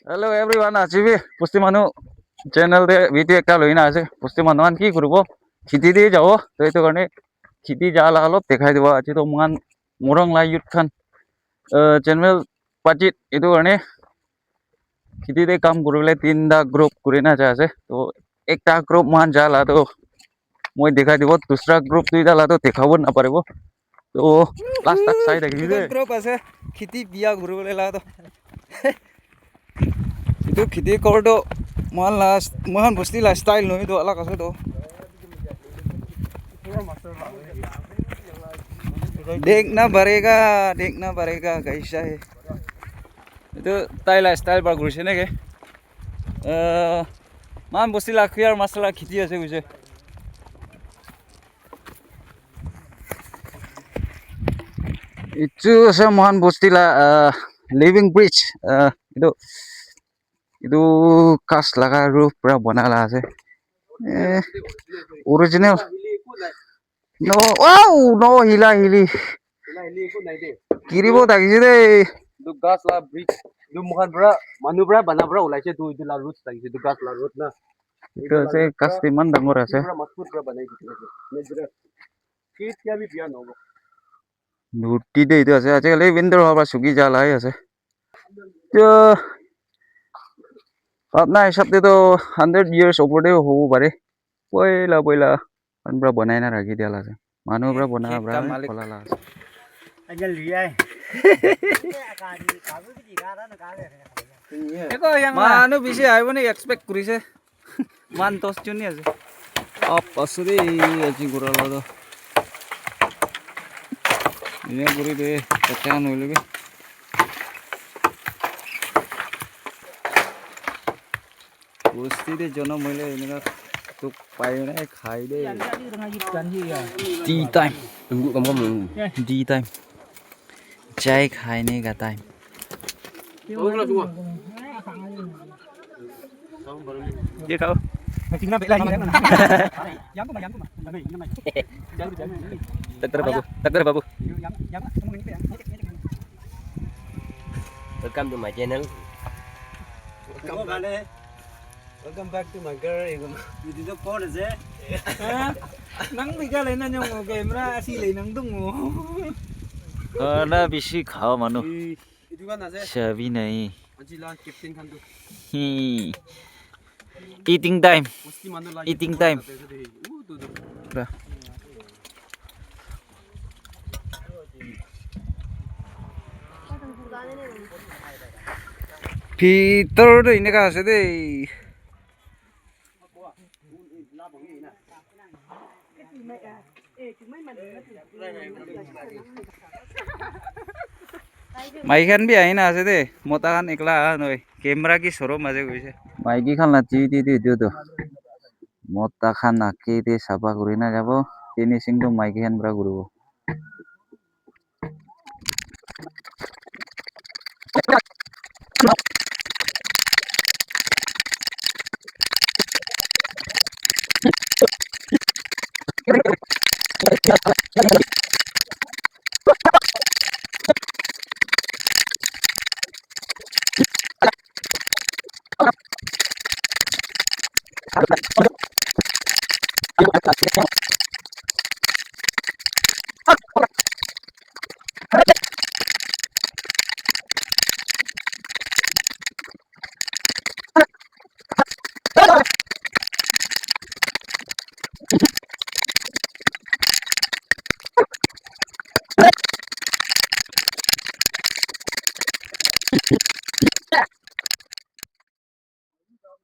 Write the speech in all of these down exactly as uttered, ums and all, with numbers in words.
Hello everyone, aji bi Bosti Manu channel te video ekta loina ase. Bosti Manu khan ki kuribo? Kheti te jabo. To etu karne kheti ja la olop dekhai dibo. Aji to moikhan morung la youth khan, uh, general budget etu karne kheti te kam kuribole tinta group kurina ja ase. To ekta group moikhan ja la to moi dekhai dibo, dusra group duita la to dekhabo naparibo. To last tak sai thaki de. Dukan group ase, kheti biya guru bole la to. Itu kheti kor to moikhan la, moikhan bosti la style nohoi to alag ase to. Dekhna parega, dekhna parega, kaisa hai. Itu tai la style para gurise naki? Eh, moikhan bosti la khuya masala kheti ase koise. Etu ase moikhan bosti la, ah, living bridge, ah, etu, etu ghas laga roof para bana la ase. Eh, original. No, wow, no hila hili. Giribo thakise de. Etu ghas la bridge, etu moikhan para, manu para bana para ulaise, etu, etu la roots thakise, etu ghas la root na. Etu ase, ghas tu eman dangor ase. Pura majbut para banai dikhi ase. Natural. Ketia bi biya nohobo. Luti de etu ase, ajikali winter howa para suki ja la ase. Etu apna hisab te toh hundred years opor te hobo pare. Poila, poila khan para banai na rakhi dia la ase. Manu para bana para khola la ase. Ajal liya hai. Manu bishi ahibo ni expect kurise. Man dos jun ni ase. Up ase de, aji gura la do. Ina guri de, kachan hoile bi. Bosti te jonom hoile eneka tuk pai na khai de. Tea time. Tea time. Chai khaine ka time. Ye khao. Takdar babu, takdar babu. Welcome to my channel. Welcome back to my girl. Etu to kor ase. Nang bika le na nyong camera asi le nang dung mo. Khana bishi khao manu. Etu khan ase. Shabi nahi. Aji la captain khan tu. Hmm. Eating time. Bosti manu la eating time. Utu tu. Bhitor tu eneka ase de. Maiki khan bi ahina ase de, mota khan ekla aha nohoi, camera ki showroom ase koise. Maiki khan la duty tu etu tu, mota khan aki te sapha kuri na jabo, finishing tu maiki khan para kuribo.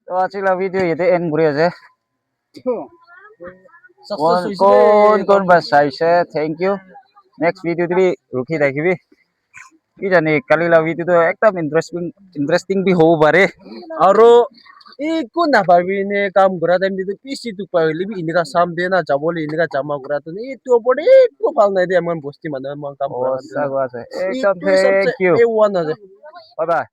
To aji la video yate end kuri ase. Kon kon ba saise, thank you. Next video te bi rukhi thakibi. Ki jane kali la video to ekdam interesting, interesting bi hobo pare. Aro eku na bhabi ne kam kura time te to bishi dukh pai hoile bi enika sam de na jabole enika jama kura to etu opor te eku bhal nai de, aman bosti manu aman kam kura. Ekdam thank you. A one ase. Bye bye.